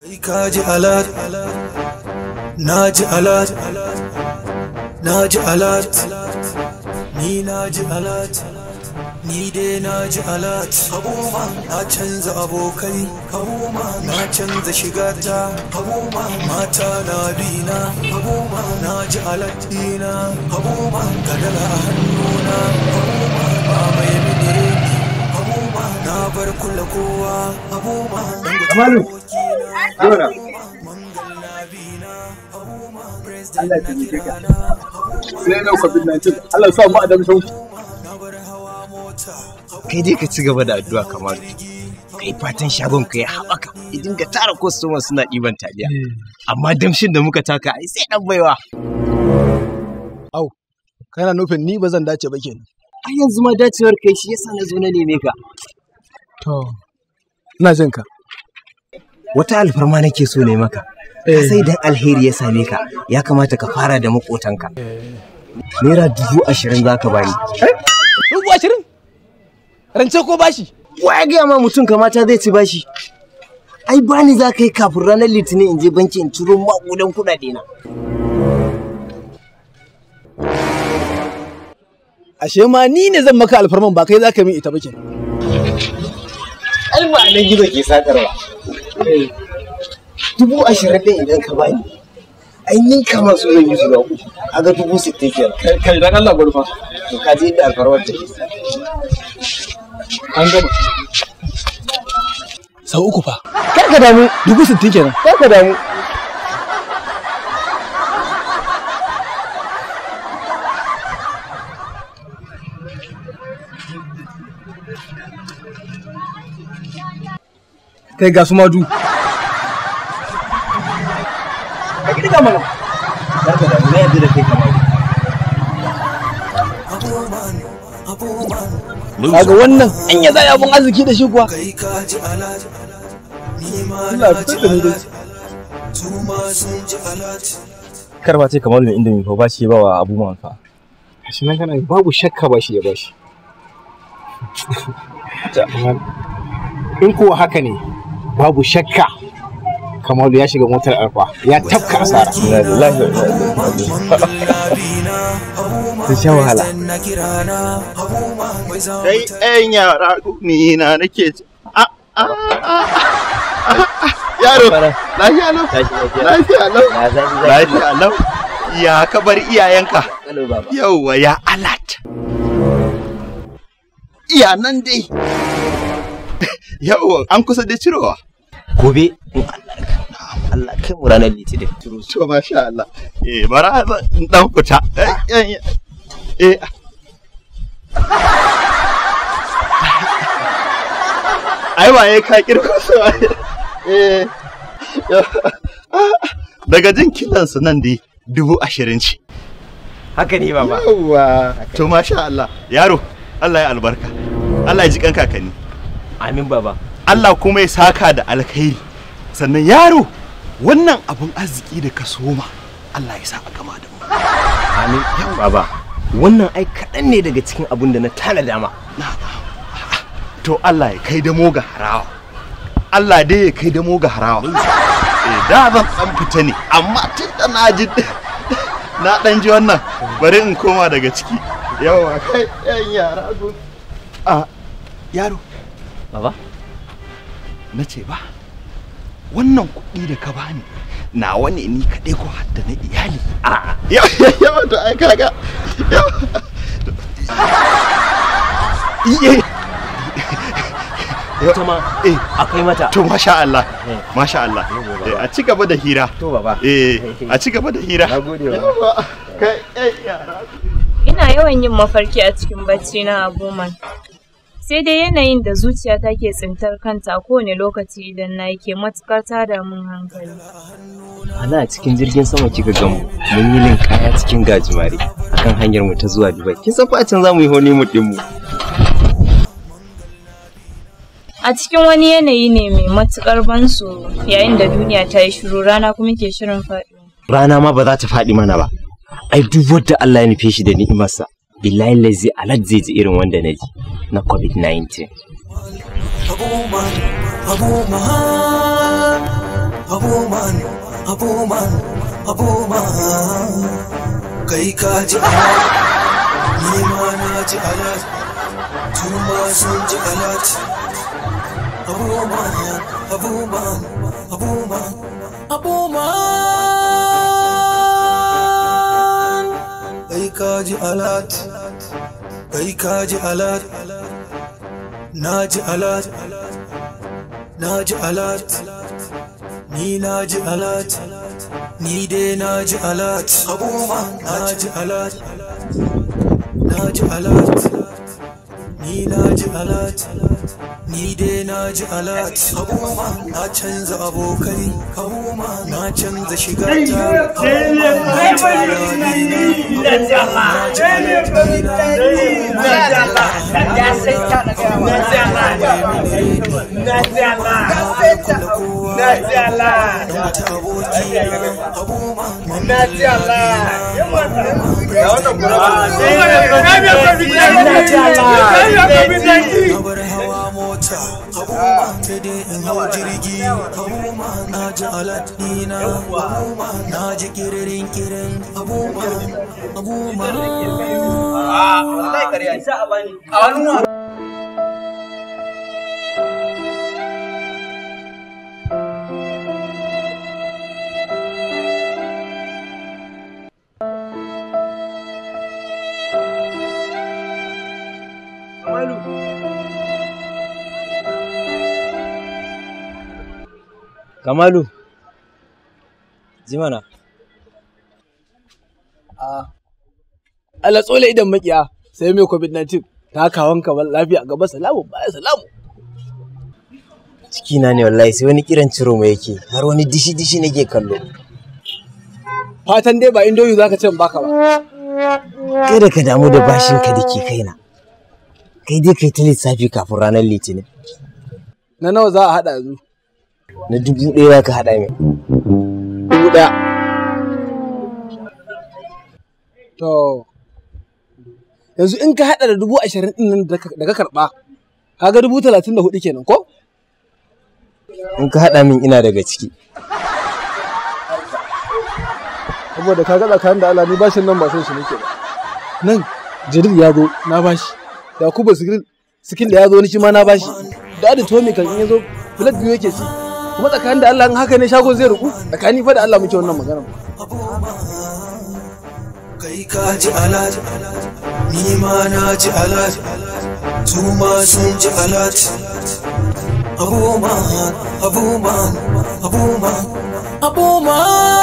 Ka ji alert, na ji alert, na ji alert, ni na ji alert, ni dai na ji alert. Abuma na canza abokai, abuma na canza shigata, abuma mata na bina, abuma na ji alert dina, abuma gadala a hannuna, abuma ba mai minire, abuma na bar kula kowa, abuma. Kamalu. Dora. Allah ya taimake ka. Sai na COVID-19. Allah ya sa mu adam shan. Kai dai ka ci gaba da addu'a Kamalu. Kai fatan shagon ka ya haɓaka. Ya dinga tara customers suna ɗiban taliya. Amma damshin da muka taka ai sai ɗan baiwa. Au, kana nufin ni ba zan dace ba kenan. Ai yanzu ma dacewar kai shi yasa na zo na neme ka. To, ina jin ka. Wata alfarma nake so ne maka. Ka sai dan alheri ya same ka, ya kamata ka fara da makotanka. ₦20,000 za ka bani. 20,000? Rance ko bashi? Wa ya gaya ma mutum kamata zai ci bashi? Ai bani za ka yi kafin ranar Litinin in je banki in ciro maƙudan kuɗaɗe na. Ashe ma ni ne zan maka alfarman ba kai za ka min ita ba kenan. Ai ba nan gizo ke sakar ba. 20,000 ɗin idan ka bani, ai ninka ma su zan yi su ga uku, kaga 60,000 kenan. Kai dan Allah gurfa. To ka ji inda alfarmar take. An gama. Sau uku fa. Kar ka damu. 60,000 kenan. Kar ka damu. Kai ga su madu. Ka kirga mana. Kar ka damu, na yarda da kai Kamalu. Kaga wannan an ya zai abun arziki da shi kuwa. Allah ya fitar da mu dai. Kar ba ce Kamalu mai indomi fa ba shi ba wa Abu Man fa. Gashi nan kana babu shakka ba shi ya bashi. In kuwa haka ne babu shakka Kamalu ya shiga motar arfa ya tafka asara. Sun sha wahala. Kai ɗayan yara ni na nake ci. Yaro, lafiya lau, lafiya lau, lafiya lau. Ya ka bar iyayenka? Yauwa ya alat. Iya nan dai. Yauwa an kusa da cirowa. Gobe in Allah kai mu ranar Litinin. To masha Allah. Eh bara in dan fita. Eh. Ai waye ka kirko su. Eh. Daga jin kilan su nan dai 20,000 ce. Haka ne baba. Yauwa. To masha Allah. Yaro, Allah ya albarka. Allah ya ji kan kakanni. Amin baba. Allah kuma ya saka da alkhairi. Sannan yaro, wannan abun arziki da ka soma, Allah ya sa a gama da mu. Amin baba. Wannan ai kaɗan ne daga cikin abun da na tanada ma. To Allah ya kai damo ga harawa. Allah dai ya kai damo ga harawa. Eh da zan dan fita ne, amma tun da na ji na dan ji wannan, bari in koma daga ciki. Yawa kai yan yara go. A yaro. Baba. Na ce ba, wannan kuɗi da ka bani nawa ne ni kaɗai ko hadda na iyali. A'a. Yawa to ai kaga. Iye. Ita ma akai mata. To masha Allah. Masha Allah. A ci gaba da hira. To baba. Eh, a ci gaba da hira. Nagode baba. Kai yara. Ina yawan yin mafarki a cikin bacci na Abuman. Sai dai yanayin da zuciyata ke tsintar kanta a kowane lokaci idan na yi ke matukar tada min hankali. Ana a cikin jirgin sama kika gamu mun yi linkaya cikin gajimare akan hanyar mu ta zuwa Dubai. Kin san fa a can za mu yi honeymoon din mu. A cikin wani yanayi ne mai matukar ban tsoro yayin da duniya ta yi shiru rana kuma ke shirin faɗi. Rana ma ba za ta faɗi mana ba. Ai duk wanda Allah ya nufe shi da ni'imarsa billahi lazi alad zai ji irin wanda na ji na COVID-19. Abu Abuman, abuman, abuman. Kai ka ji alat, ni ma na ji alat, su ma sun ji alat. Abuman, abuman, abuman, abuman. Kai ka ji alat, kai ka ji alat, na ji alat, na ji alat, ni na ji alat, ni dai na ji alat. Abuman, na ji alat, na ji alat, ni na ji alat, ni dai na ji alat. Abuman, na canza abokai, abuman, na canza shiga ta, abuman, na canza hawa mota, abuman, sai dai in hau jirgi, abuman, na ji alat dina, abuman, na ji kiririn kirin, abuman, abuman. Kamalu, jimana. Allah tsole idan makiya sai mai COVID-19 ta kawon ka lafiya gaba salamu baya salamu. Cikina ne wallahi sai wani kiran ciro mai yake har wani dishi dishi nake kallo. Fatan dai ba indomi zaka ce in baka ba. Kada ka damu da bashin ka dake kaina. Kai dai kai ta lissafi kafin ranar Litinin. Na nawa za a haɗa yanzu? Na 1000 za ka haɗa min. 1000. To yanzu in ka haɗa da 20,000 ɗin nan da ka karɓa, kaga 34,000 kenan ko? In ka haɗa min ina daga ciki. Saboda ka ga tsakanin da Allah ni bashin nan ba son shi nake ba. Nan Jibril ya zo na bashi, Yakubu sikin da ya zo ni shi ma na bashi, da Tomi kan in ya zo filet biyu yake ci. Kuma tsakanin da Allah in haka ne shagon zai ruku, tsakani fa da Allah muke wannan magana. Kai ka ji alat, ni ma na ji alat, su ma sun ji alat. Abuman, abuman, abuman, abuman.